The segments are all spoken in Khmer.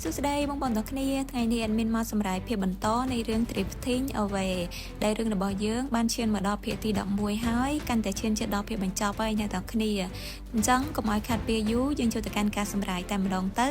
សួស្តីបងប្អូនទាំងគ្នាថ្ងៃនេះ admin មកសម្រាយភាពបន្តនៃរឿង Drifting Away ដែលរឿងរបស់យើងបានឈានមកដល់ភាគទី11ហើយកាន់តែឈានជិតដល់ភាពបញ្ចប់ហើយអ្នកទាំងគ្នាអញ្ចឹងកុំឲ្យខាត់ពេលយូរយើងចូលទៅកាន់ការសម្រាយតែម្ដងទៅ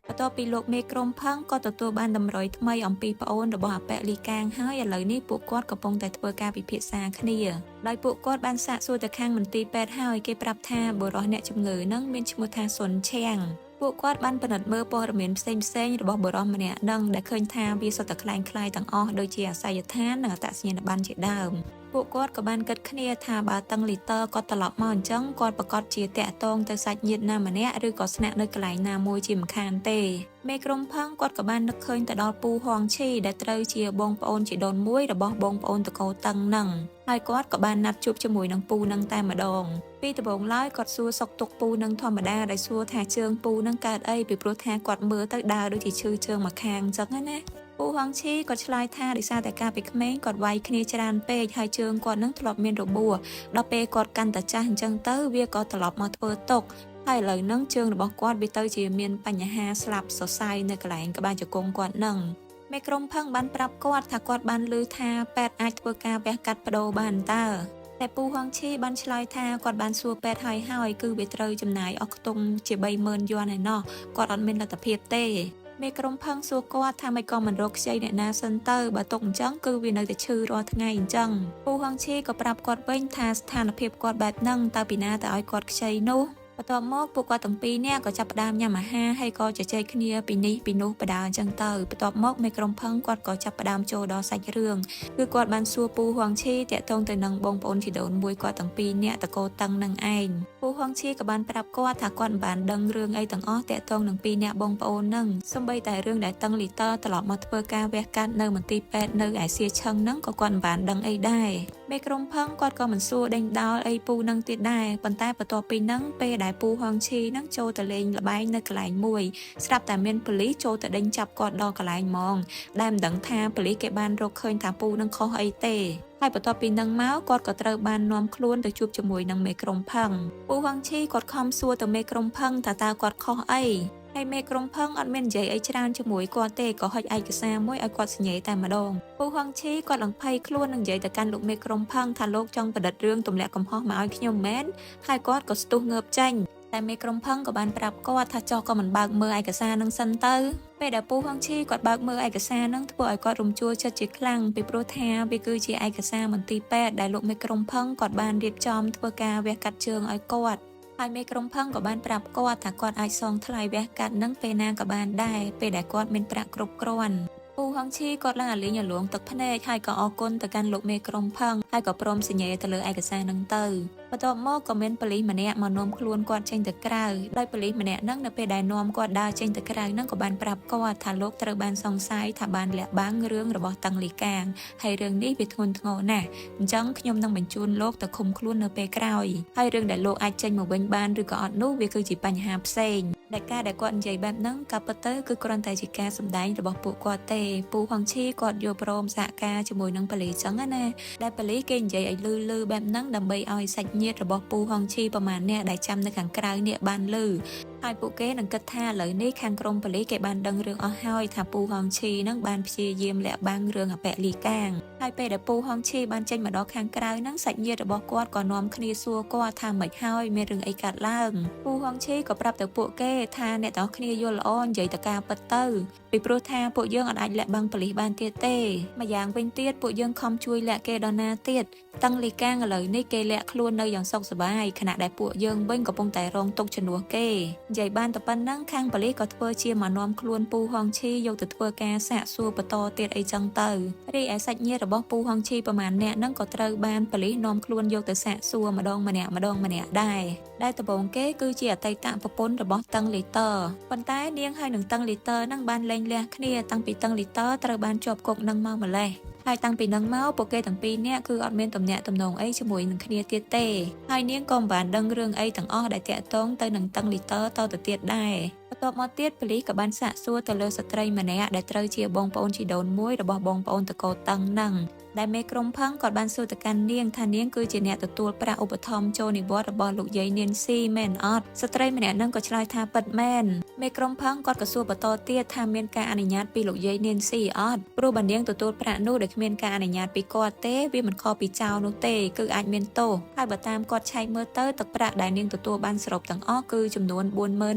បន្ទាប់ពីលោកមេក្រុមផឹងក៏ទទួលបានតម្រុយថ្មីអំពីប្អូនរបស់អពៈលីកាងហើយឥឡូវនេះពួកគាត់កំពុងតែធ្វើការពិភាក្សាគ្នាដោយពួកគាត់បានសាកសួរទៅខាងមន្ទីរពេទ្យហើយគេប្រាប់ថាបុរសអ្នកជំងឺនឹងមានឈ្មោះថាសុនឆាំងពួកគាត់បានពិនិត្យមើលព័ត៌មានផ្សេងផ្សេងរបស់បុរសម្នាក់នឹងដែលឃើញថាវាសុទ្ធតែក្លែងក្លាយទាំងអស់ដូចជាអាសយដ្ឋាននិងអត្តសញ្ញាណប័ណ្ណជាដើមពួកគាត់ក៏បានគិតគ្នាថាបើតឹងលីទ័រគាត់ត្រឡប់មកអញ្ចឹងគាត់ប្រកាសជាតាក់ទងទៅសាច់ញាតិណាម្នាក់ឬក៏ស្នាក់នៅកន្លែងណាមួយជាមិនខានទេមេក្រុមផឹងគាត់ក៏បាននឹកឃើញទៅដល់ពូហងឈីដែលត្រូវជាបងប្អូនជីដូនមួយរបស់បងប្អូនតកោតឹងនឹងហើយគាត់ក៏បានណាត់ជួបជាមួយនឹងពូនឹងតែម្ដងពីដំបូងឡើយគាត់សួរសុខទុក្ខពូនឹងធម្មតាដែលសួរថាជើងពូនឹងកើតអីពីព្រោះថាគាត់មើលទៅដើរដូចជាឈឺជើងមួយខាងអញ្ចឹងណាពូហងឈីគាត់ឆ្លើយថាដោយសារតែការពីក្មេងគាត់វាយគ្នាច្រើនពេកហើយជើងគាត់នឹងធ្លាប់មានរបួសដល់ពេលគាត់កាន់តែចាស់អញ្ចឹងទៅវាក៏ត្រឡប់មកធ្វើទុកហើយឥឡូវហ្នឹងជើងរបស់គាត់វាទៅជាមានបញ្ហាស្លាប់សរសៃនៅកន្លែងក្បាលជង្គង់គាត់ហ្នឹងមេក្រុមផឹងបានប្រាប់គាត់ថាគាត់បានឮថាពេទ្យអាចធ្វើការវះកាត់បដូរបានតើតែពូហងឈីបានឆ្លើយថាគាត់បានសួរពេទ្យហើយហើយគឺវាត្រូវចំណាយអស់ខ្ទង់ជា30000យួនឯណោះគាត់អត់មានលទ្ធភាពទេមេក្រុមផឹងសួរគាត់ថាមិនក៏មិនរកខ្ចីអ្នកណាសិនទៅបើទុកអញ្ចឹងគឺវានៅតែឈឺរាល់ថ្ងៃអញ្ចឹងពូហងឈីក៏ប្រាប់គាត់វិញថាស្ថានភាពគាត់បែបហ្នឹងតើពីណាទៅឲ្យគាត់ខ្ចីនោះបន្ទាប់មកពួកគាត់ទាំងពីរនាក់ក៏ចាប់ផ្ដើមញ៉ាំអាហារហើយក៏ជជែកគ្នាពីនេះពីនោះបដាអញ្ចឹងទៅបន្ទាប់មកមេក្រុមផឹងគាត់ក៏ចាប់ផ្ដើមចូលដល់សាច់រឿងគឺគាត់បានសួរពូហួងឈីតាក់ទងទៅនឹងបងប្អូនជីដូនមួយគាត់ទាំងពីរនាក់តកោតឹងនឹងឯងពូហួងឈីក៏បានប្រាប់គាត់ថាគាត់មិនបានដឹងរឿងអីទាំងអស់តាក់ទងនឹងពីរនាក់បងប្អូននឹងសូម្បីតែរឿងដែលតឹងលីទ័រត្រឡប់មកធ្វើការវះកាត់នៅមន្ទីរពេទ្យនៅឯសៀឆឹងនឹងក៏គាត់មិនបានដឹងអីដែរមេក្រុមផឹងគាត់ក៏មិនសួរដេញដោលអីពូនឹងទៀតដែរប៉ុន្តែបន្ទាប់ពីនឹងពេលដែលពូហងឈីនឹងចូលទៅលេងល្បែងនៅកន្លែងមួយស្រាប់តែមានប៉ូលីសចូលទៅដេញចាប់គាត់ដល់កន្លែងហ្មងដែលមិនដឹងថាប៉ូលីសគេបានរកឃើញថាពូនឹងខុសអីទេហើយបន្ទាប់ពីនឹងមកគាត់ក៏ត្រូវបាននាំខ្លួនទៅជួបជាមួយនឹងមេក្រុមផឹងពូហងឈីគាត់ខំសួរទៅមេក្រុមផឹងថាតើគាត់ខុសអីហើយមេក្រុមផឹងអត់មាននិយាយអីច្រើនជាមួយគាត់ទេក៏ហុចឯកសារមួយឲ្យគាត់សញ្ញេតែម្ដងពូហងឈីគាត់ឡើងភ័យខ្លួននឹងនិយាយទៅកាន់លោកមេក្រុមផឹងថាលោកចង់ប្រឌិតរឿងទម្លាក់កំហុសមកឲ្យខ្ញុំមែនហើយគាត់ក៏ស្ទុះងើបចេញតែមេក្រុមផឹងក៏បានប្រាប់គាត់ថាចោះក៏មិនបើកមើលឯកសារនឹងសិនទៅពេលដែលពូហងឈីគាត់បើកមើលឯកសារនឹងធ្វើឲ្យគាត់រំជួលចិត្តជាខ្លាំងពីព្រោះថាវាគឺជាឯកសារមន្ទីរពេទ្យដែលលោកមេក្រុមផឹងគាត់បានរៀបចំធ្វើការវះកាត់ជើងឲ្យគាត់ហើយមេក្រុមផឹងក៏បានប្រាប់គាត់ថាគាត់អាចសងថ្លៃវះកាត់នឹងពេលណាក៏បានដែរពេលដែលគាត់មានប្រាក់គ្រប់គ្រាន់ពូហងឈីគាត់ឡើងអាលីងអាលងទឹកភ្នែកហើយក៏អរគុណទៅកាន់លោកមេក្រុមផឹងហើយក៏ព្រមសញ្ញេទៅលើឯកសារនឹងទៅបន្ទាប់មកក៏មានប៉ូលីសម្នាក់មកនាំខ្លួនគាត់ចេញទៅក្រៅដោយប៉ូលីសម្នាក់នឹងនៅពេលដែលនាំគាត់ដើរចេញទៅក្រៅនឹងក៏បានប្រាប់គាត់ថាលោកត្រូវបានសង្ស័យថាបានលាក់បាំងរឿងរបស់តឹងលីកាងហើយរឿងនេះវាធ្ងន់ធ្ងរណាស់អញ្ចឹងខ្ញុំនឹងបញ្ជូនលោកទៅឃុំខ្លួននៅពេលក្រោយហើយរឿងដែលលោកអាចចេញមកវិញបានឬក៏អត់នោះវាគឺជាបញ្ហាផ្សេងដែលការដែលគាត់និយាយបែបហ្នឹងក៏ពិតទៅគឺគ្រាន់តែជាការសម្ដែងរបស់ពួកគាត់ទេពូហងឈីគាត់យល់ព្រមសហការជាមួយនឹងប៉ូលីសចឹងណាដែលប៉ូលីសគេនិយាយឲ្យលឺលឺបែបហ្នឹងដើម្បីឲ្យសាច់ញាតិរបស់ពូហងឈីប្រមាណអ្នកដែលចាំនៅខាងក្រៅនេះបានលឺហើយពួកគេនឹងគិតថាឥឡូវនេះខាងក្រុមប៉ូលីសគេបានដឹងរឿងអស់ហើយថាពូហងឈីនឹងបានព្យាយាមលាក់បាំងរឿងអពៈលីកាងហើយពេលដែលពូហងឈីបានចេញមកដល់ខាងក្រៅហ្នឹងសាច់ញាតិរបស់គាត់ក៏នាំគ្នាសួរគាត់ថាម៉េចហើយមានរឿងអីកើតឡើងពូហងឈីក៏ប្រាប់ទៅពួកគេថាអ្នកទាំងអស់គ្នាយល់ល្អនិយាយតការពិតទៅពីព្រោះថាពួកយើងអត់អាចលាក់បាំងប៉ូលីសបានទៀតទេម្យ៉ាងវិញទៀតពួកយើងខំជួយលាក់គេដល់ណាទៀតតឹងលីកាងឥឡូវនេះគេលាក់ខ្លួននៅយ៉ាងសុខសប្បាយខណៈដែលពួកយើងវិញកំពុងតែរងទុក្ខជំនួសគេនិយាយបានតែប៉ុណ្ណឹងខាងប៉ូលីសក៏ធ្វើជាមកនាំខ្លួនពូហងឈីយកទៅធ្វើការសាកសួរបន្តទៀតអីចឹងទៅរីឯសាច់ញាតិរបស់ពូហងឈីប្រមាណអ្នកហ្នឹងក៏ត្រូវបានប៉ូលីសនាំខ្លួនយកទៅសាកសួរម្ដងម្នាក់ម្ដងម្នាក់ដែរដែលដំបូងគេគឺជាអតីតប្រពន្ធរបស់តឹងលីទ័រប៉ុន្តែនាងហើយនឹងតឹងលីទ័រហ្នឹងបានលែងលះគ្នាតាំងពីតឹងលីទ័រត្រូវបានជាប់គុកនឹងមកម្លេះហើយតាំងពីនឹងមកពួកគេទាំងពីរនាក់គឺអត់មានទំនាក់ទំនងអីជាមួយនឹងគ្នាទៀតទេហើយនាងក៏មិនបានដឹងរឿងអីទាំងអស់ដែលតាក់ទងទៅនឹងតឹងលីទ័រតទៅទៀតដែរ បន្ទាប់មកទៀតប៉ូលីសក៏បានសាកសួរទៅលើស្ត្រីម្នាក់ដែលត្រូវជាបងប្អូនជីដូនមួយរបស់បងប្អូនតកូលតឹងនឹងដែលមេក្រុមផឹងគាត់បានសួរទៅកាន់នាងថានាងគឺជាអ្នកទទួលប្រាក់ឧបត្ថម្ភចូលនិវត្តន៍របស់លោកយាយនានស៊ីមែនអត់ស្ត្រីម្នាក់នឹងក៏ឆ្លើយថាពិតមែនមេក្រុមផឹងគាត់ក៏សួរបន្តទៀតថាមានការអនុញ្ញាតពីលោកយាយនានស៊ីអត់ព្រោះបើនាងទទួលប្រាក់នោះដោយគ្មានការអនុញ្ញាតពីគាត់ទេវាមិនខុសពីចោលនោះទេគឺអាចមានទោសហើយបើតាមគាត់ឆែកមើលទៅទឹកប្រាក់ដែលនាងទទួលបានសរុបទាំងអស់គឺចំនួន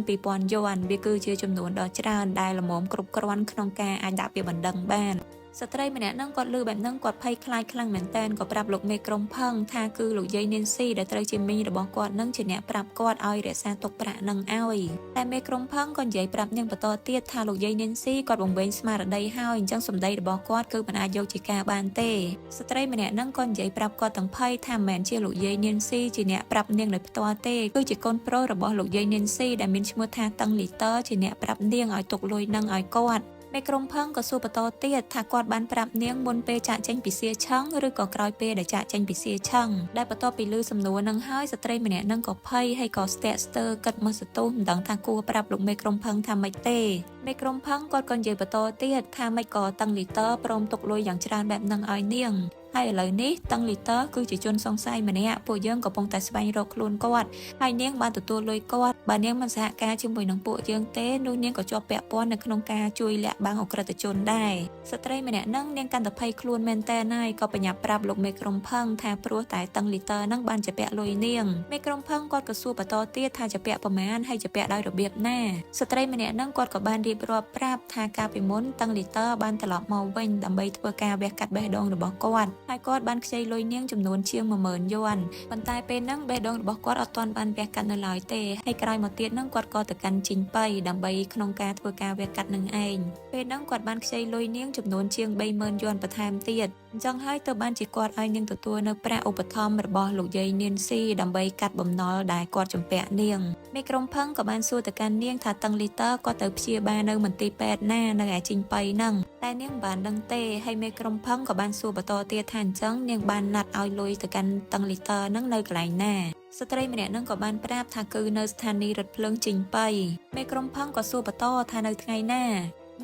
42,000យួនវាគឺជាចំនួនដ៏ច្រើនដែលល្មមគ្រប់គ្រាន់ក្នុងការអាចដាក់ពាក្យបណ្ដឹងបានស្ត្រីម្នាក់ហ្នឹងគាត់ឮបែបហ្នឹងគាត់ភ័យខ្លាចខ្លាំងមែនតើក៏ប្រាប់លោកមេក្រុមផឹងថាគឺលោកយាយនានស៊ីដែលត្រូវជាមីងរបស់គាត់នឹងជាអ្នកប្រាប់គាត់ឲ្យរក្សាទុកប្រាក់នឹងឲ្យតែមេក្រុមផឹងក៏និយាយប្រាប់នាងបន្តទៀតថាលោកយាយនានស៊ីគាត់វង្វេងស្មារតីហើយអញ្ចឹងសម្ដីរបស់គាត់គឺមិនអាចយកជាការបានទេស្ត្រីម្នាក់ហ្នឹងក៏និយាយប្រាប់គាត់ទាំងភ័យថាមិនមែនជាលោកយាយនានស៊ីជាអ្នកប្រាប់នាងដោយផ្ទាល់ទេគឺជាកូនប្រុសរបស់លោកយាយនានស៊ីដែលមានឈ្មោះថាតឹងលីទ័រជាអ្នកប្រាប់នាងឲ្យទុកលុយនឹងឲ្យគាត់មេក្រុមផឹងក៏សួរបន្តទៀតថាគាត់បានប្រាប់នាងមុនពេលចាក់ចេញពីសៀឆឹងឬក៏ក្រោយពេលដែលចាក់ចេញពីសៀឆឹងដែលបន្ទាប់ពីឮសំណួរនឹងហើយស្ត្រីម្នាក់នឹងក៏ភ័យហើយក៏ស្ទាក់ស្ទើរគិតមកសន្ទុះមិនដឹងថាគួរប្រាប់លោកមេក្រុមផឹងថាម៉េចទេមេក្រុមផឹងគាត់ក៏និយាយបន្តទៀតថាម៉េចក៏តឹងលីទ័រព្រមទុកលុយយ៉ាងច្រើនបែបនឹងឲ្យនាងហើយឥឡូវនេះតឹងលីទ័រគឺជាជនសង្ស័យម្នាក់ពួកយើងកំពុងតែស្វែងរកខ្លួនគាត់ហើយនាងបានទទួលលុយគាត់បើនាងមិនសហការជាមួយនឹងពួកយើងទេនោះនាងក៏ជាប់ពាក់ព័ន្ធនៅក្នុងការជួយលាក់បាំងឧក្រិដ្ឋជនដែរស្ត្រីម្នាក់ហ្នឹងនាងកាន់តែភ័យខ្លួនមែនតើហើយក៏បញ្ញាប់ប្រាប់លោកមេក្រុមផឹងថាព្រោះតែតឹងលីទ័រហ្នឹងបានជាពាក់លុយនាងមេក្រុមផឹងគាត់ក៏សួរបន្តទៀតថាជាពាក់ប្រមាណហើយជាពាក់ដោយរបៀបណាស្ត្រីម្នាក់ហ្នឹងគាត់ក៏បានរៀបរាប់ប្រាប់ថាកាលពីមុនតឹងលីទ័របានត្រឡប់មកវិញដើម្បីធ្វើការវះកាត់បេះដូងរបស់គាត់ហើយគាត់បានខ្ចីលុយនាងចំនួនជាង10000យួនប៉ុន្តែពេលហ្នឹងបេះដូងរបស់គាត់អត់ទាន់បានវះកាត់នៅឡើយទេហើយក្រោយមកទៀតហ្នឹងគាត់ក៏ទៅកាន់ជីងប៉ៃដើម្បីក្នុងការធ្វើការវះកាត់នឹងឯងពេលហ្នឹងគាត់បានខ្ចីលុយនាងចំនួនជាង30000យួនបន្ថែមទៀតអញ្ចឹងហើយទើបបានជាគាត់ឲ្យនាងទទួលនៅប្រាក់ឧបត្ថម្ភរបស់លោកយាយនានស៊ីដើម្បីកាត់បំណុលដែលគាត់ជំពាក់នាងមេក្រុមផឹងក៏បានសួរទៅកាន់នាងថាតឹងលីទ័រគាត់ទៅព្យាបាលនៅមន្ទីរពេទ្យណានៅឯជីងប៉ៃហ្នឹងតែនាងមិនបានដឹងទេហើយមេក្រុមផឹងក៏បានសួរបន្តទៀតថាអញ្ចឹងនាងបានណាត់ឲ្យលុយទៅកាន់តឹងលីទ័រហ្នឹងនៅកន្លែងណាស្ត្រីម្នាក់ហ្នឹងក៏បានប្រាប់ថាគឺនៅស្ថានីយ៍រថភ្លើងជីងប៉ៃមេក្រុមផឹងក៏សួរបន្តថានៅថ្ងៃណា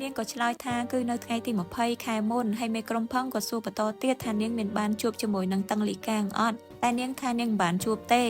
នាងក៏ឆ្លើយថាគឺនៅថ្ងៃទី20ខែមុនហើយមេក្រុមផឹងក៏សួរបន្តទៀតថានាងមានបានជួបជាមួយនឹងតឹងលីកាងអត់តែនាងថានាងមិនបានជួបទេ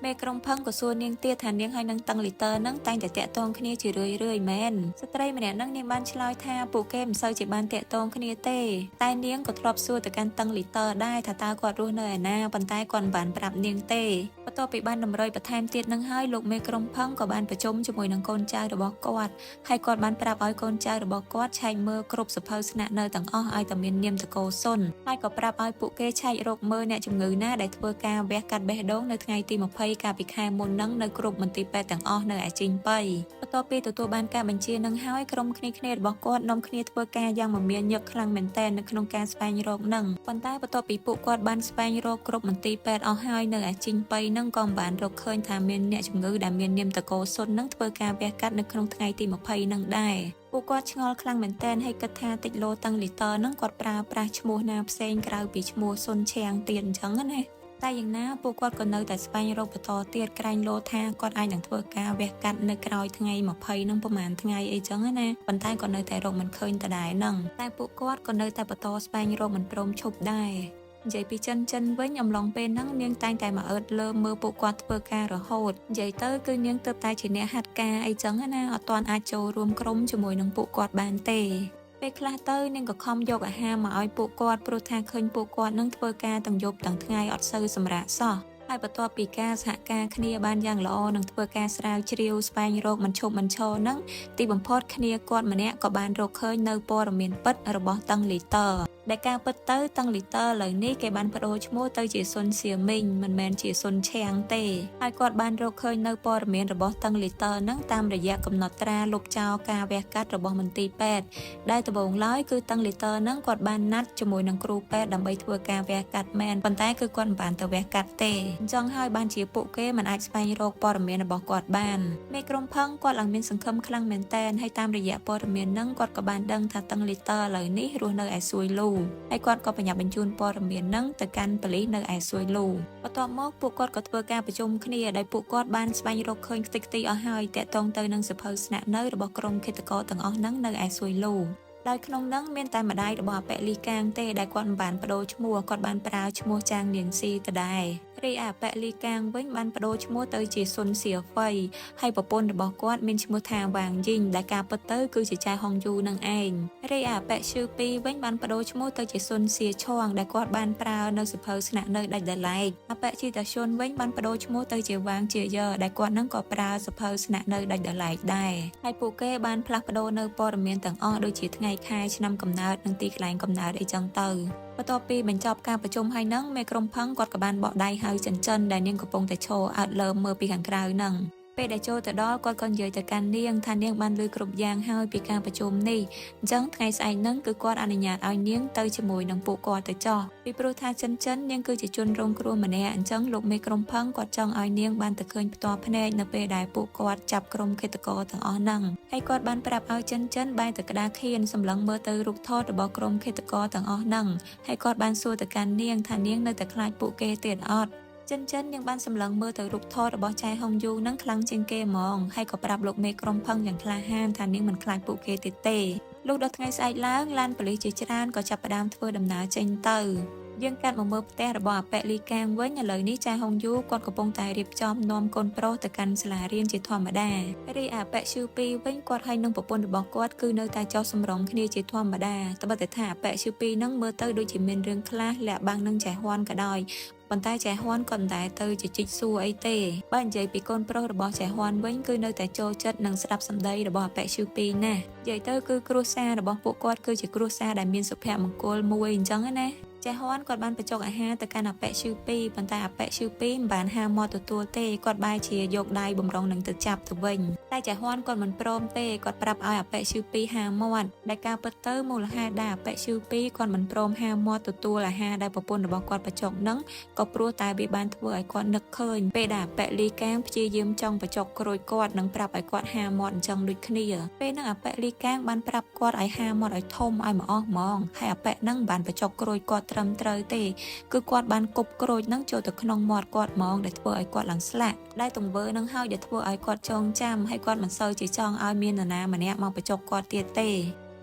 មេក្រុមផឹងក៏សួរនាងទៀតថានាងហើយនឹងតឹងលីទ័រនឹងតែងតែតាក់ទងគ្នាជារឿយរឿយៗមែនស្ត្រីម្នាក់នឹងនាងបានឆ្លើយថាពួកគេមិនសូវជាបានតាក់ទងគ្នាទេតែនាងក៏ធ្លាប់សួរទៅកាន់តឹងលីទ័រដែរថាតើគាត់រស់នៅឯណាប៉ុន្តែគាត់មិនបានប្រាប់នាងទេបន្ទាប់ពីបានតម្រុយបន្ថែមទៀតនឹងហើយលោកមេក្រុមផឹងក៏បានប្រជុំជាមួយនឹងកូនចៅរបស់គាត់ហើយគាត់បានប្រាប់ឲ្យកូនចៅរបស់គាត់ឆែកមើលគ្រប់សភៅស្នាក់នៅទាំងអស់ឲ្យតែមាននាមតកូលសុនហើយក៏ប្រាប់ឲ្យពួកគេឆែករកមើលអ្នកជំងឺណាដែលធ្វើការវះកាត់បេះដូងនៅថ្ងៃទី20កាលពីខែមុននឹងនៅគ្រប់មន្ទីរពេទ្យទាំងអស់នៅឯជីងប៉ៃបន្ទាប់ពីទទួលបានការបញ្ជានឹងហើយក្រុមគ្នាគ្នារបស់គាត់នាំគ្នាធ្វើការយ៉ាងមមាញឹកខ្លាំងមែនទែននៅក្នុងការស្វែងរកនឹងប៉ុន្តែបន្ទាប់ពីពួកគាត់បានស្វែងរកគ្រប់មន្ទីរពេទ្យអស់ហើយនៅឯជីងប៉ៃនឹងក៏មិនបានរកឃើញថាមានអ្នកជំងឺដែលមាននាមតកូលសុននឹងធ្វើការវះកាត់នៅក្នុងថ្ងៃទី20នឹងដែរពួកគាត់ឆ្ងល់ខ្លាំងមែនទែនហើយគិតថាតិចលោតឹងលីទ័រនឹងគាត់ប្រើប្រាស់ឈ្មោះណាផ្សេងក្រៅពីឈ្មោះសុនឆៀងទៀតអញ្ចឹងណាតែយ៉ាងណាពួកគាត់ក៏នៅតែស្វែងរកបន្តទៀតក្រែងលោថាគាត់អាចនឹងធ្វើការវះកាត់នៅក្រោយថ្ងៃ20នឹងប្រហែលថ្ងៃអីចឹងណាប៉ុន្តែក៏នៅតែរកមិនឃើញដដែលហ្នឹងតែពួកគាត់ក៏នៅតែបន្តស្វែងរកមិនព្រមឈប់ដែរនិយាយពីចិនចិនវិញអំឡុងពេលហ្នឹងនាងតែងតែមកអើតលើមើលពួកគាត់ធ្វើការរហូតនិយាយទៅគឺនាងទើបតែជាអ្នកហាត់ការអីចឹងណាអត់ទាន់អាចចូលរួមក្រុមជាមួយនឹងពួកគាត់បានទេពេលខ្លះទៅនាងក៏ខំយកអាហារមកឲ្យពួកគាត់ព្រោះថាឃើញពួកគាត់នឹងធ្វើការទាំងយប់ទាំងថ្ងៃអត់សូវសម្រាកសោះហើយបន្ទាប់ពីការសហការគ្នាបានយ៉ាងល្អនិងធ្វើការស្រាវជ្រាវស្វែងរកមិនឈប់មិនឈរនឹងទីបំផុតគ្នាគាត់ម្នាក់ក៏បានរកឃើញនៅព័ត៌មានពិតរបស់តឹងលីទ័រដែលការពិតទៅតឹងលីទ័រឥឡូវនេះគេបានប្ដូរឈ្មោះទៅជាសុនសៀមីងមិនមែនជាសុនឆៀងទេហើយគាត់បានរកឃើញនៅព័ត៌មានរបស់តឹងលីទ័រនឹងតាមរយៈកំណត់ត្រាលុបចោលការវះកាត់របស់មន្ទីរពេទ្យដែលដំបូងឡើយគឺតឹងលីទ័រនឹងគាត់បានណាត់ជាមួយនឹងគ្រូពេទ្យដើម្បីធ្វើការវះកាត់មែនប៉ុន្តែគឺគាត់មិនបានទៅវះកាត់ទេ អញ្ចឹងហើយបានជាពួកគេមិនអាចស្វែងរកព័ត៌មានរបស់គាត់បានមេក្រុមផឹងគាត់ឡើងមានសង្ឃឹមខ្លាំងមែនទែនហើយតាមរយៈព័ត៌មានហ្នឹងគាត់ក៏បានដឹងថាតឹងលីទ័រឥឡូវនេះរស់នៅឯសួយលូហើយគាត់ក៏ប្រញាប់បញ្ជូនព័ត៌មានហ្នឹងទៅកាន់ប៉ូលីសនៅឯសួយលូបន្ទាប់មកពួកគាត់ក៏ធ្វើការប្រជុំគ្នាដោយពួកគាត់បានស្វែងរកឃើញខ្ទេចខ្ទីអស់ហើយតាក់ទងទៅនឹងសៀវភៅស្នាក់នៅរបស់ក្រុមឃាតករទាំងអស់ហ្នឹងនៅឯសួយលូដោយក្នុងនឹងមានតែម្ដាយរបស់អប៉ិលីកាងទេដែលគាត់មិនបានប្ដូរឈ្មោះគាត់បានប្រើឈ្មោះចាងនាងស៊ីដដែលរីឯអប៉ិលីកាងវិញបានប្ដូរឈ្មោះទៅជាសុនសៀហ្វៃហើយប្រពន្ធរបស់គាត់មានឈ្មោះថាវ៉ាងយីងដែលការពិតទៅគឺជាចៅហុងយូនឹងឯងរីឯអប៉ិឈឺពីវិញបានប្ដូរឈ្មោះទៅជាសុនសៀឆងដែលគាត់បានប្រើនៅសៀវភៅស្នាក់នៅដាច់ដោយឡែកអប៉ិជីតាឈុនវិញបានប្ដូរឈ្មោះទៅជាវ៉ាងជាយើដែលគាត់នឹងក៏ប្រើសៀវភៅស្នាក់នៅដាច់ដោយឡែកដែរហើយពួកគេបានផ្លាស់ប្ដូរនៅព័ត៌មានទាំងអស់ដូចជាថ្ងៃខែឆ្នាំកំណើតនិងទីកន្លែងកំណើតអីចឹងទៅបន្ទាប់ពីបញ្ចប់ការប្រជុំហើយនឹងមេក្រុមផឹងគាត់ក៏បានបកដៃហៅចិនចិនដែលនាងកំពុងតែឈរអើតលើមមើលពីខាងក្រៅនឹងពេលដែលចូលទៅដល់គាត់ក៏និយាយទៅកាន់នាងថានាងបានឮគ្រប់យ៉ាងហើយពីការប្រជុំនេះអញ្ចឹងថ្ងៃស្អែកហ្នឹងគឺគាត់អនុញ្ញាតឲ្យនាងទៅជាមួយនឹងពួកគាត់ទៅចោះពីព្រោះថាចិនចិននាងគឺជាជនរងគ្រោះម្នាក់អញ្ចឹងលោកមេក្រុមផឹងគាត់ចង់ឲ្យនាងបានទៅឃើញផ្ទាល់ភ្នែកនៅពេលដែលពួកគាត់ចាប់ក្រុមឃាតករទាំងអស់ហ្នឹងហើយគាត់បានប្រាប់ឲ្យចិនចិនបែរទៅក្តារខៀនសម្លឹងមើលទៅរូបថតរបស់ក្រុមឃាតករទាំងអស់ហ្នឹងហើយគាត់បានសួរទៅកាន់នាងថានាងនៅតែខ្លាចពួកគេទៀតអត់ចិនចិននាងបានសម្លឹងមើលទៅរូបថតរបស់ចែហុងយូនឹងខ្លាំងជាងគេហ្មងហើយក៏ប្រាប់លោកមេក្រុមផឹងយ៉ាងក្លាហានថានាងមិនខ្លាចពួកគេទៀតទេលុះដល់ថ្ងៃស្អែកឡើងឡានប៉ូលីសជាច្រើនក៏ចាប់ផ្ដើមធ្វើដំណើរចេញទៅយើងកាត់មកមើលផ្ទះរបស់អប៉ិលីកាងវិញឥឡូវនេះចែហុងយូគាត់កំពុងតែរៀបចំនាំកូនប្រុសទៅកាន់សាលារៀនជាធម្មតារីឯអប៉ិឈឺពីវិញគាត់ហើយនឹងប្រពន្ធរបស់គាត់គឺនៅតែចោះសម្រងគ្នាជាធម្មតាត្បិតតែថាអប៉ិឈឺពីនឹងមើលទៅដូចជាមានរឿងខ្លះលាក់បាំងនឹងចែហ៊ាន់ក៏ដោយប៉ុន្តែចែហ៊ាន់ក៏មិនដែលទៅជជីកសួរអីទេបើនិយាយពីកូនប្រុសរបស់ចែហ៊ាន់វិញគឺនៅតែចូលចិត្តនិងស្ដាប់សម្ដីរបស់អប៉ិឈឺពីណាស់និយាយទៅគឺគ្រួសាររបស់ពួកគាត់គឺជាគ្រួសារដែលមានសុភមង្គលមួយអញ្ចឹងណាចែហ៊ាន់គាត់បានបញ្ចុកអាហារទៅកាន់អប៉ិឈឺពីប៉ុន្តែអប៉ិឈឺពីមិនបានហាមាត់ទទួលទេគាត់បែរជាយកដៃបំរុងនឹងទៅចាប់ទៅវិញតែចែហ៊ាន់គាត់មិនព្រមទេគាត់ប្រាប់ឲ្យអប៉ិឈឺពីហាមាត់ដែលការពិតទៅមូលហេតុដែលអប៉ិឈឺពីគាត់មិនព្រមហាមាត់ទទួលអាហារដែលប្រពន្ធរបស់គាត់បញ្ចុកនឹងក៏ព្រោះតែវាបានធ្វើឲ្យគាត់នឹកឃើញពេលដែលអប៉ិលីកាងព្យាយាមចង់បញ្ចុកក្រួយគាត់និងប្រាប់ឲ្យគាត់ហាមាត់អញ្ចឹងដូចគ្នាពេលហ្នឹងអប៉ិលីកាងបានប្រាប់គាត់ឲ្យហាមាត់ឲ្យធំឲ្យមកអស់ហ្មងហើយអប៉ិហ្នឹងមិនបានបញ្ចុកក្រួយគាត់ត្រឹមត្រូវទេគឺគាត់បានគប់ក្រូចហ្នឹងចូលទៅក្នុងមាត់គាត់ហ្មងដែលធ្វើឲ្យគាត់ឡើងស្លាក់ដែលទង្វើហ្នឹងហើយដែលធ្វើឲ្យគាត់ចងចាំហើយគាត់មិនសូវជាចង់ឲ្យមាននរណាម្នាក់មកបញ្ចុកគាត់ទៀតទ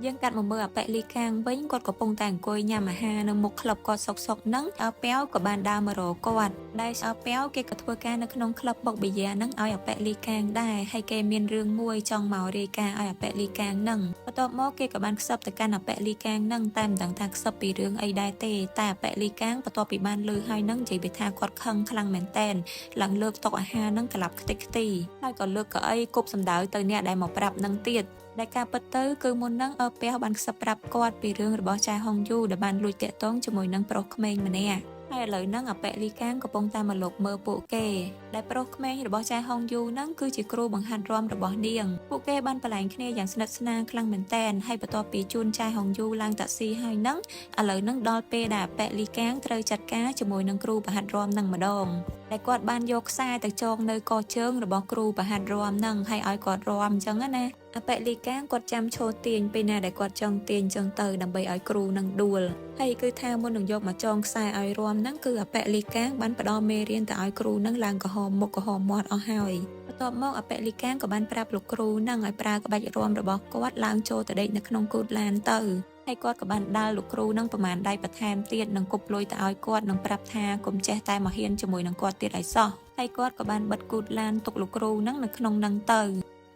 េយើងកាត់មកមើលអប៉ិលីកាងវិញគាត់កំពុងតែអង្គុយញ៉ាំអាហារនៅមុខក្លឹបគាត់សុកសុកហ្នឹងអើពៅក៏បានដើរមករកគាត់ដែលអើពៅគេក៏ធ្វើការនៅក្នុងក្លឹបបុកប៊ីយ៉ាហ្នឹងឲ្យអប៉ិលីកាងដែរហើយគេមានរឿងមួយចង់មករាយការណ៍ឲ្យអប៉ិលីកាងហ្នឹងបន្ទាប់មកគេក៏បានខ្សឹបទៅកាន់អប៉ិលីកាងហ្នឹងតែមិនដឹងថាខ្សឹបពីរឿងអីដែរទេតែអប៉ិលីកាងបន្ទាប់ពីបានឮហើយហ្នឹងនិយាយពីថាគាត់ខឹងខ្លាំងមែនតែនឡើងលើកតុអាហារហ្នឹងក្លាប់ខ្ទេចខ្ទីហើយក៏លើកកៅអីគប់សម្ដៅទៅអ្នកដែលមកប្រាប់ហ្នឹងទៀតដែលការពិតទៅគឺមុនហ្នឹងអើពះបានខ្សឹបប្រាប់គាត់ពីរឿងរបស់ចែហុងយូដែលបានលួចតាក់ទងជាមួយនឹងប្រុសក្មេងម្នាក់ហើយឥឡូវហ្នឹងអប៉ិលីកាងកំពុងតែមកលុកមើលពួកគេដែលប្រុសក្មេងរបស់ចែហុងយូហ្នឹងគឺជាគ្រូបង្ហាត់រាំរបស់នាងពួកគេបានប្រឡែងគ្នាយ៉ាងស្និទ្ធស្នាលខ្លាំងមែនតែនហើយបន្ទាប់ពីជូនចែហុងយូឡើងតាក់ស៊ីហើយហ្នឹងឥឡូវហ្នឹងដល់ពេលដែលអប៉ិលីកាងត្រូវចាត់ការជាមួយនឹងគ្រូបង្ហាត់រាំហ្នឹងម្ដងដែលគាត់បានយកខ្សែទៅចងនៅកជើងរបស់គ្រូបង្ហាត់រាំហ្នឹងហើយឲ្យគាត់រាំអញ្ចឹងណាអប៉ិលីកាងគាត់ចាំឈរទាញពេលណាដែលគាត់ចង់ទាញចឹងទៅដើម្បីឲ្យគ្រូនឹងដួលហើយគឺថាមុននឹងយកមកចងខ្សែឲ្យរាំហ្នឹងគឺអប៉ិលីកាងបានផ្ដល់មេរៀនទៅឲ្យគ្រូនឹងឡើងក្រហមមុខក្រហមមាត់អស់ហើយបន្ទាប់មកអប៉ិលីកាងក៏បានប្រាប់លោកគ្រូនឹងឲ្យប្រើក្បាច់រាំរបស់គាត់ឡើងចូលទៅដេកនៅក្នុងគូទឡានទៅហើយគាត់ក៏បានដាល់លោកគ្រូនឹងប្រមាណដៃបន្ថែមទៀតនិងគប់លុយទៅឲ្យគាត់និងប្រាប់ថាកុំចេះតែមកហ៊ានជាមួយនឹងគាត់ទៀតឲ្យសោះហើយគាត់ក៏បានបិទគូទឡានទុកលោកគ្រូនឹងនៅក្នុងនឹងទ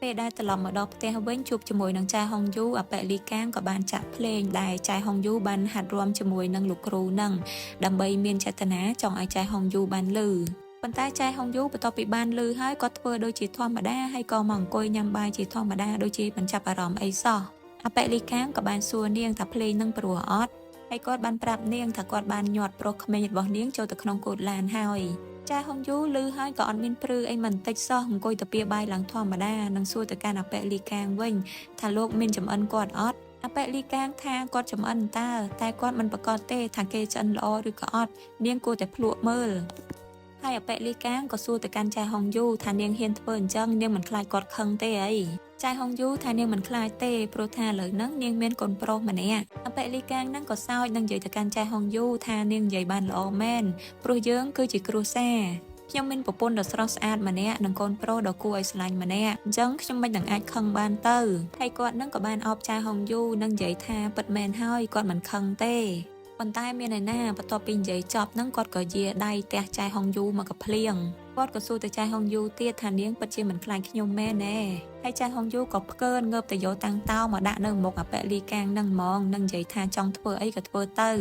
ៅពេលដែលត្រឡប់មកដល់ផ្ទះវិញជួបជាមួយនឹងចែហុងយូអប៉ិលីកាងក៏បានចាក់ភ្លេងដែលចែហុងយូបានហាត់រាំជាមួយនឹងលោកគ្រូនឹងដើម្បីមានចេតនាចង់ឲ្យចែហុងយូបានលឺប៉ុន្តែចែហុងយូបន្ទាប់ពីបានលឺហើយគាត់ធ្វើដូចជាធម្មតាហើយក៏មកអង្គុយញ៉ាំបាយជាធម្មតាដូចជាមិនចាប់អារម្មណ៍អីសោះអប៉ិលីកាងក៏បានសួរនាងថាភ្លេងនឹងព្រោះអត់ហើយគាត់បានប្រាប់នាងថាគាត់បានញាត់ប្រុសក្មេងរបស់នាងចូលទៅក្នុងគូទឡានហើយចែហុងយូលឺហើយក៏អត់មានព្រឺអីមិនតិចសោះអង្គុយទៅពៀបាយឡើងធម្មតានិងសួរទៅកាន់អប៉ិលីកាងវិញថាលោកមានចំអិនគាត់អត់អប៉ិលីកាងថាគាត់ចំអិនតើតែគាត់មិនប្រកាសទេថាគេឆ្អិនល្អឬក៏អត់នាងគួរតែភ្លក់មើល ហើយអប៉ិលីកាងក៏សួរទៅកាន់ចែហុងយូថានាងហ៊ានធ្វើអញ្ចឹងនាងមិនខ្លាចគាត់ខឹងទេអីចែហុងយូថានាងមិនខ្លាចទេព្រោះថាឥឡូវហ្នឹងនាងមានកូនប្រុសម្នាក់អប៉ិលីកាងហ្នឹងក៏សើចនិងនិយាយទៅកាន់ចែហុងយូថានាងនិយាយបានល្អមែនព្រោះយើងគឺជាគ្រួសារខ្ញុំមានប្រពន្ធដ៏ស្រស់ស្អាតម្នាក់និងកូនប្រុសដ៏គួរឲ្យស្រឡាញ់ម្នាក់អញ្ចឹងខ្ញុំមិននឹងអាចខឹងបានទៅហើយគាត់នឹងក៏បានអបចែហុងយូនិងនិយាយថាពិតមែនហើយគាត់មិនខឹងទេប៉ុន្តែមានឯណាបន្ទាប់ពីនិយាយចប់ហ្នឹងគាត់ក៏យាដៃទះចែហុងយូមកកភ្លៀងគាត់ក៏សួរទៅចែហុងយូទៀតថានាងពិតជាមិនខ្លាចខ្ញុំមែនទេហើយចែហុងយូក៏ផ្កើនងើបទៅយកតាំងតោមកដាក់នៅមុខអប៉ិលីកាងហ្នឹងហ្មងនិងនិយាយថាចង់ធ្វើអីក៏ធ្វើទៅ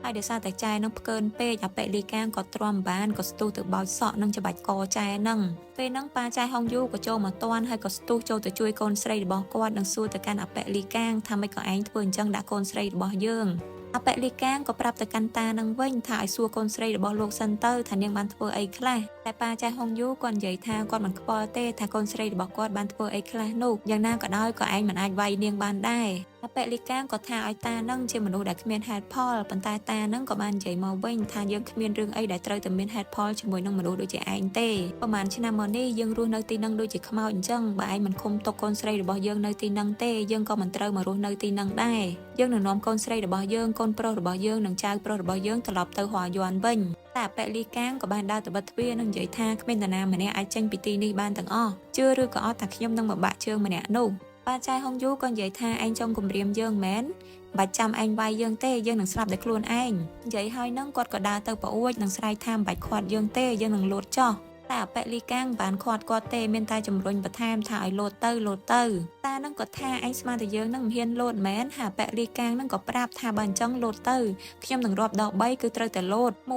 ហើយដោយសារតែចែនឹងផ្កើនពេកអប៉ិលីកាងក៏ទ្រាំបានក៏ស្ទុះទៅបោចសក់និងច្បាច់កចែនឹងពេលហ្នឹងប៉ាចែហុងយូក៏ចូលមកតាន់ហើយក៏ស្ទុះចូលទៅជួយកូនស្រីរបស់គាត់និងសួរទៅកាន់អប៉ិលីកាងថាម៉េចក៏ឯងធ្វើអញ្ចឹងដាក់កូនស្រីរបស់យើងអប៉ិលីកាងក៏ប្រាប់ទៅកាន់តានឹងវិញថាឲ្យសួរកូនស្រីរបស់លោកសិនទៅថានាងបានធ្វើអីខ្លះតែប៉ាចែហុងយូគាត់និយាយថាគាត់មិនខ្វល់ទេថាកូនស្រីរបស់គាត់បានធ្វើអីខ្លះនោះយ៉ាងណាក៏ដោយក៏ឯងមិនអាចវាយនាងបានដែរអប៉ិលីកាងក៏ថាឲ្យតានឹងជាមនុស្សដែលគ្មានហេតុផលប៉ុន្តែតានឹងក៏បាននិយាយមកវិញថាយើងគ្មានរឿងអីដែលត្រូវតែមានហេតុផលជាមួយនឹងមនុស្សដូចជាឯងទេប្រហែលឆ្នាំមកនេះយើងរស់នៅទីនឹងដូចជាខ្មោចអញ្ចឹងបើឯងមិនឃុំទុកកូនស្រីរបស់យើងនៅទីនឹងទេយើងក៏មិនត្រូវមករស់នៅទីនឹងដែរយើងនឹងនាំកូនស្រីរបស់យើងកូនប្រុសរបស់យើងនិងចៅប្រុសរបស់យើងត្រឡប់ទៅហွာយ័នវិញតែអប៉ិលីកាងក៏បានដើរទៅបិទទ្វារនិងនិយាយថាគ្មាននរណាម្នាក់អាចចេញពីទីនេះបានទាំងអស់ជឿឬក៏អត់ថាខ្ញុំនឹងមកបាក់ជើងម្នាក់នោះប៉ាចែហុងយូក៏និយាយថាឯងចង់គំរាមយើងមែនបាច់ចាំឯងវាយយើងទេយើងនឹងស្លាប់ដោយខ្លួនឯងនិយាយហើយនឹងគាត់ក៏ដើរទៅប្អួចនិងស្រែកថាមិនបាច់ខាត់យើងទេយើងនឹងលោតចោះតែអប៉ិលីកាងបានខាត់គាត់ទេមានតែជំរុញបន្ថែមថាឲ្យលោតទៅលោតទៅតានឹងក៏ថាឯងស្មានតែយើងនឹងមិនហ៊ានលោតមែនហើយអប៉ិលីកាងនឹងក៏ប្រាប់ថាបើអញ្ចឹងលោតទៅខ្ញុំនឹងរាប់ដល់3គឺត្រូវតែលោត1 2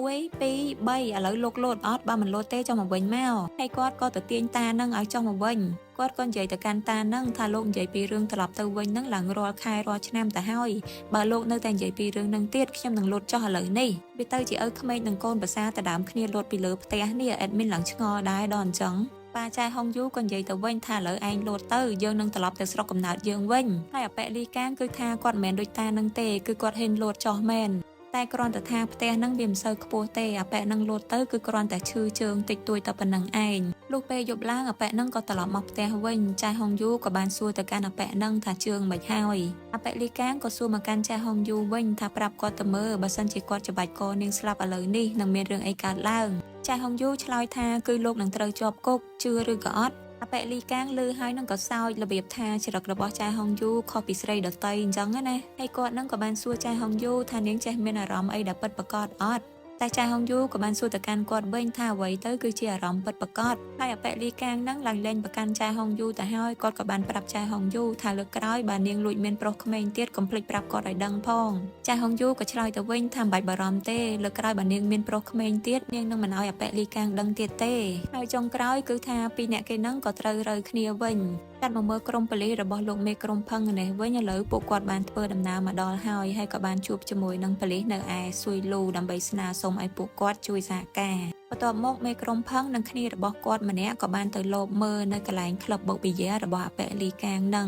3ឥឡូវលោកលោតអត់បើមិនលោតទេចុះមកវិញមកហើយគាត់ក៏ទៅទាញតានឹងឲ្យចុះមកវិញគាត់ក៏និយាយទៅកាន់តានឹងថាលោកនិយាយពីរឿងត្រឡប់ទៅវិញនឹងឡើងរាល់ខែរាល់ឆ្នាំទៅហើយបើលោកនៅតែនិយាយពីរឿងនឹងទៀតខ្ញុំនឹងលោតចុះឥឡូវនេះវាទៅជាឪក្មេកនិងកូនប្រសាទៅដើមគ្នាលោតពីលើផ្ទះនេះadmin ឡើងឆ្ងល់ដែរដល់អញ្ចឹងប៉ាចែហុងយូក៏និយាយទៅវិញថាឥឡូវឯងលោតទៅយើងនឹងត្រឡប់ទៅស្រុកកំណើតយើងវិញហើយអប៉ិលីកាងគឺថាគាត់មិនមែនដូចតានឹងទេគឺគាត់ហ៊ានលោតចុះមែនតែគ្រាន់តែថាផ្ទះនឹងវាមិនសូវខ្ពស់ទេអាប៉ែនឹងលោតទៅគឺគ្រាន់តែឈឺជើងតិចតួចតែប៉ុណ្្នឹងឯងលុះពេលយប់ឡើងអាប៉ែនឹងក៏ត្រឡប់មកផ្ទះវិញចែហុងយូក៏បានសួរទៅកាន់អាប៉ែនឹងថាជើងមិនហើយអាប៉ែលីកាងក៏សួរមកកាន់ចែហុងយូវិញថាប្រាប់គាត់ទៅមើលបើសិនជាគាត់ច្បាច់កនាងស្លាប់ឥឡូវនេះនឹងមានរឿងអីកើតឡើងចែហុងយូឆ្លើយថាគឺលោកនឹងត្រូវជាប់គុកជឿឬក៏អត់អប៉ិលីកាងលឺហើយនឹងក៏សោចរបៀបថាចរិតរបស់ចែហុងយូខុសពីស្រីដតីអញ្ចឹងណាហើយគាត់នឹងក៏បានសួរចែហុងយូថានាងចេះមានអារម្មណ៍អីដែលពិតប្រាកដអត់តែចែហុងយូក៏បានសួរទៅកាន់គាត់វិញថាអ្វីទៅគឺជាអារម្មណ៍ពិតប្រាកដហើយអប៉ិលីកាងនឹងឡើងលែងប្រកាន់ចែហុងយូទៅហើយគាត់ក៏បានប្រាប់ចែហុងយូថាលើកក្រោយបើនាងលួចមានប្រុសក្មេងទៀតកុំភ្លេចប្រាប់គាត់ឲ្យដឹងផងចែហុងយូក៏ឆ្លើយទៅវិញថាមិនបាច់បារម្ភទេលើកក្រោយបើនាងមានប្រុសក្មេងទៀតនាងនឹងមិនឲ្យអប៉ិលីកាងដឹងទៀតទេហើយចុងក្រោយគឺថាពីរអ្នកគេនឹងក៏ត្រូវរើគ្នាវិញកាត់មកមើលក្រុមប៉ូលីសរបស់លោកមេក្រុមផឹងនេះវិញឥឡូវពួកគាត់បានធ្វើដំណើរមកដល់ហើយហើយក៏បានជួបជាមួយនឹងប៉ូលីសនៅឯស៊ុយលូដើម្បីស្នើសុំឲ្យពួកគាត់ជួយសហការបន្ទាប់មកមេក្រុមផឹងនិងគ្នារបស់គាត់ម្នាក់ក៏បានទៅលបមើលនៅកន្លែងក្លឹបបុកប៊ីយ៉ារបស់អប៉ិលីកាងនឹង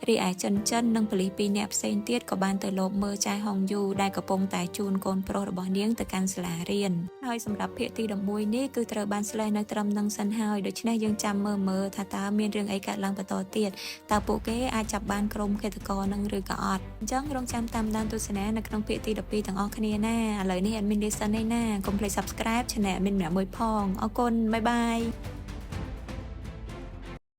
រីឯចិនចិននិងប៉ូលីសពីរនាក់ផ្សេងទៀតក៏បានទៅលបមើលចែហុងយូដែលកំពុងតែជូនកូនប្រុសរបស់នាងទៅកាន់សាលារៀនហើយសម្រាប់ភាគទី11នេះគឺត្រូវបានស្លេះនៅត្រឹមនឹងសិនហើយដូច្នេះយើងចាំមើលមើលថាតើមានរឿងអីកើតឡើងបន្តទៀតតើពួកគេអាចចាប់បានក្រុមឃាតករនឹងឬក៏អត់អញ្ចឹងរងចាំតាមដានទស្សនានៅក្នុងភាគទី12ទាំងអស់គ្នាណាឥឡូវនេះ admin លីសិន ឯណាកុំភ្លេច subscribe channel admin ម្នាក់មួយផងអរគុណ bye bye.